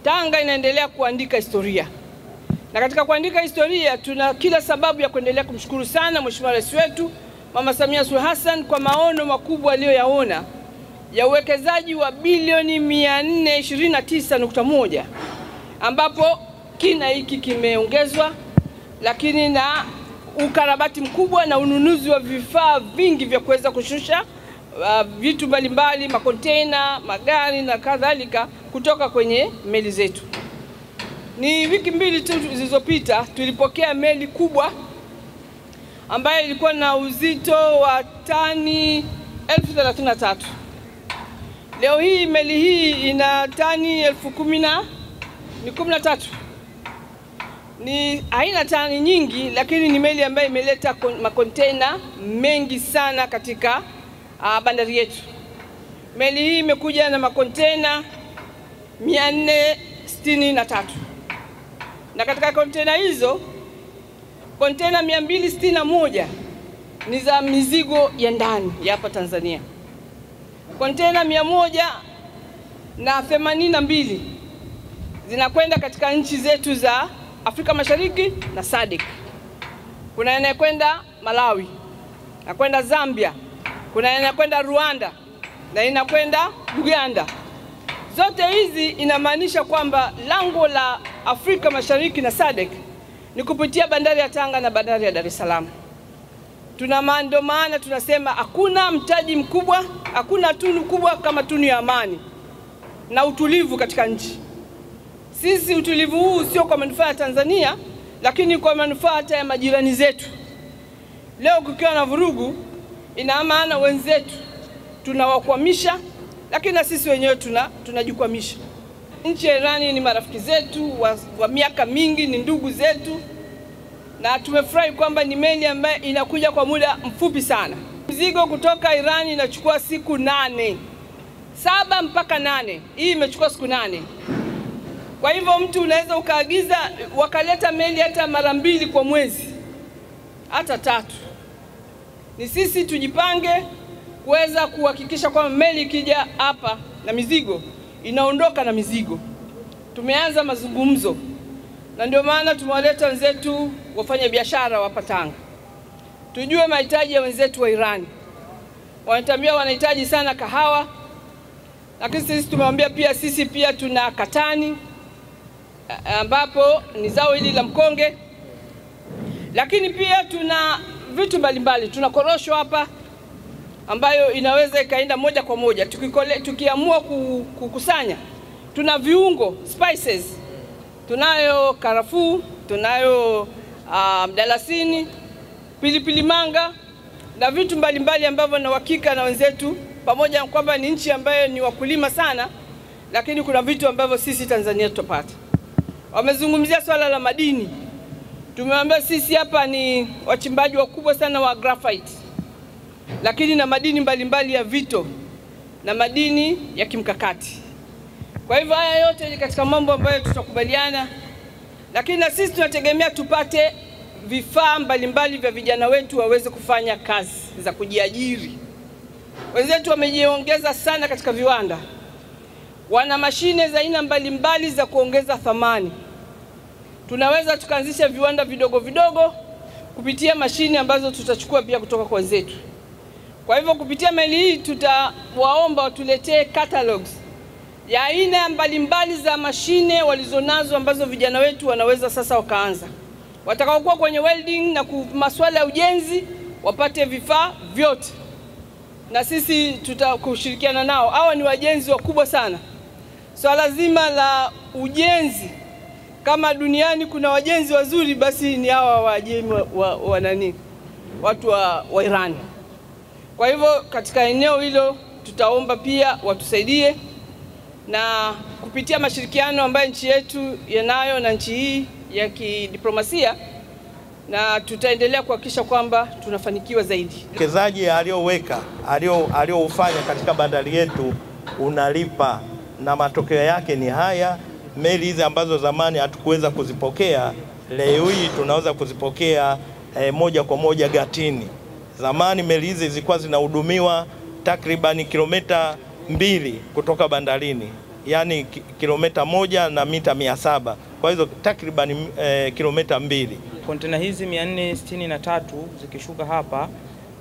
Tanga inaendelea kuandika historia. Na katika kuandika historia tuna kila sababu ya kuendelea kumshukuru sana Mheshimiwa Rais wetu Mama Samia Suluhu Hassan kwa maono makubwa aliyoyaona ya uwekezaji wa bilioni 429.1, ambapo kina hiki kimeongezwa, lakini na ukarabati mkubwa na ununuzi wa vifaa vingi vya kuweza kushusha vitu mbalimbali, makontena, magari na kadhalika kutoka kwenye meli zetu. Ni wiki mbili tu zilizopita tulipokea meli kubwa ambayo ilikuwa na uzito wa tani 1033. Leo hii meli hii ina tani 10,013. Ni haina tani nyingi, lakini ni meli ambayo imeleta makontena mengi sana katika bandari yetu. Meli hii imekuja na makontena 463. Na katika kontena hizo, kontena 261 ni za mizigo ya ndani ya hapa Tanzania. Kontena 182 zinakwenda katika nchi zetu za Afrika Mashariki na SADC. Kuna inayokwenda Malawi, inakwenda Zambia, kuna inakwenda Rwanda na inakwenda Uganda. Zote hizi inamaanisha kwamba lango la Afrika Mashariki na SADC ni kupitia bandari ya Tanga na bandari ya Dar es Salaam. Tuna ndio maana tunasema hakuna mtaji mkubwa, hakuna tunu kubwa kama tunu ya amani na utulivu katika nchi. Sisi utulivu huu sio kwa manufaa ya Tanzania, lakini kwa manufaa hata ya majirani zetu. Leo kukiwa na vurugu, ina maana wenzetu tunawakwamisha, lakini na sisi wenyewe tunajikwamisha. Nchi ya Irani ni marafiki zetu wa miaka mingi, ni ndugu zetu, na tumefurahi kwamba ni meli ambayo inakuja kwa muda mfupi sana. Mzigo kutoka Irani inachukua siku 8, 7 mpaka 8. Hii imechukua siku 8. Kwa hivyo mtu unaweza ukaagiza wakaleta meli hata mara 2 kwa mwezi, hata 3. Ni sisi tujipange kuweza kuhakikisha kwamba meli ikija hapa na mizigo inaondoka na mizigo. Tumeanza mazungumzo na ndio maana tumewaleta wenzetu wafanya biashara hapa Tanga, tujue mahitaji ya wenzetu wa Irani. Wanatambia wanahitaji sana kahawa, lakini sisi tumewaambia pia sisi pia tuna katani ambapo ni zao hili la mkonge, lakini pia tuna vitu mbalimbali. Tuna korosho hapa ambayo inaweza ikaenda moja kwa moja tukiamua kukusanya. Tuna viungo spices, tunayo karafuu, tunayo mdalasini, pilipili manga na vitu mbalimbali ambavyo na uhakika na wenzetu, pamoja na kwamba ni nchi ambayo ni wakulima sana, lakini kuna vitu ambavyo sisi Tanzania tutapata. Wamezungumzia swala la madini. Tumewaambia sisi hapa ni wachimbaji wakubwa sana wa graphite, lakini na madini mbalimbali ya vito na madini ya kimkakati. Kwa hivyo haya yote ni katika mambo ambayo tutakubaliana, lakini na sisi tunategemea tupate vifaa mbalimbali vya vijana wetu waweze kufanya kazi za kujiajiri. Wenzetu wamejiongeza sana katika viwanda, wana mashine za aina mbalimbali za kuongeza thamani. Tunaweza tukaanzisha viwanda vidogo vidogo kupitia mashine ambazo tutachukua pia kutoka kwa wenzetu. Kwa hivyo kupitia meli hii tutawaomba watuletee catalogs ya aina mbalimbali za mashine walizonazo ambazo vijana wetu wanaweza sasa wakaanza. Watakaokuwa kwenye welding na masuala ya ujenzi wapate vifaa vyote, na sisi tutakushirikiana nao. Hawa ni wajenzi wakubwa sana. Swala zima la ujenzi, kama duniani kuna wajenzi wazuri, basi ni hawa wajemi wa nani, watu wa Iran. Kwa hivyo katika eneo hilo tutaomba pia watusaidie, na kupitia mashirikiano ambayo nchi yetu yanayo na nchi hii ya kidiplomasia, na tutaendelea kuhakikisha kwamba tunafanikiwa zaidi. Uwekezaji aliyoweka alioufanya katika bandari yetu unalipa, na matokeo yake ni haya. Meli hizi ambazo zamani hatukuweza kuzipokea, leo hii tunaweza kuzipokea moja kwa moja gatini. Zamani meli hizi zilikuwa zinahudumiwa takriban kilomita 2 kutoka bandarini. yani kilomita 1 na mita 700. Kwa hizo takriban kilomita 2. Kontena hizi 463 zikishuka hapa,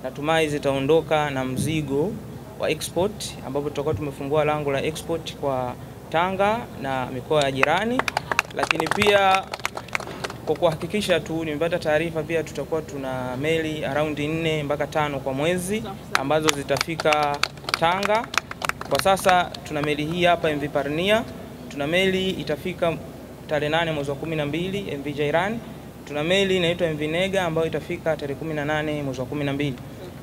natumai zitaondoka na mzigo wa export, ambapo tutakuwa tumefungua lango la export kwa Tanga na mikoa ya jirani. Lakini pia kwa kuhakikisha tu, nimepata taarifa pia tutakuwa tuna meli around 4 mpaka 5 kwa mwezi ambazo zitafika Tanga. Kwa sasa tuna meli hii hapa MV Parnia, tuna meli itafika tarehe 8 mwezi wa 12 MV Jairan, tuna meli inaitwa MV Nega ambayo itafika tarehe 18 mwezi wa 12.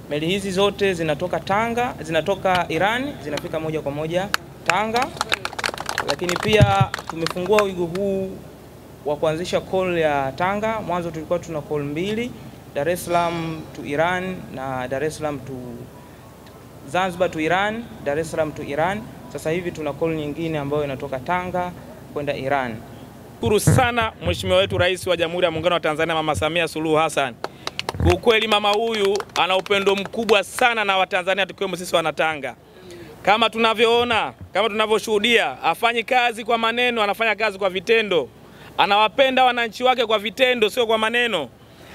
Meli hizi zote zinatoka Tanga, zinatoka Iran, zinafika moja kwa moja Tanga. Lakini pia tumefungua wigo huu wa kuanzisha call ya Tanga. Mwanzo tulikuwa tuna call 2, Dar es Salaam to Iran na Dar es Salaam to Zanzibar to Iran, Dar es Salaam to Iran. Sasa hivi tuna call nyingine ambayo inatoka Tanga kwenda Iran. Shukuru sana Mheshimiwa wetu Rais wa Jamhuri ya Muungano wa Tanzania Mama Samia Suluhu Hassan. Kwa kweli mama huyu ana upendo mkubwa sana na Watanzania tukiwemo sisi Wanatanga. Kama tunavyoona, kama tunavyoshuhudia, afanyi kazi kwa maneno, anafanya kazi kwa vitendo. Anawapenda wananchi wake kwa vitendo, sio kwa maneno.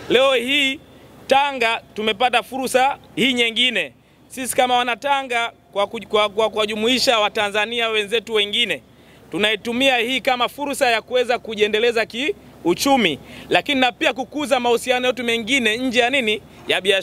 Leo hii Tanga tumepata fursa hii nyingine. Sisi kama Wanatanga kwa kuwajumuisha Watanzania wenzetu wengine, tunaitumia hii kama fursa ya kuweza kujiendeleza kiuchumi, lakini na pia kukuza mahusiano yetu mengine nje ya nini, ya biashara.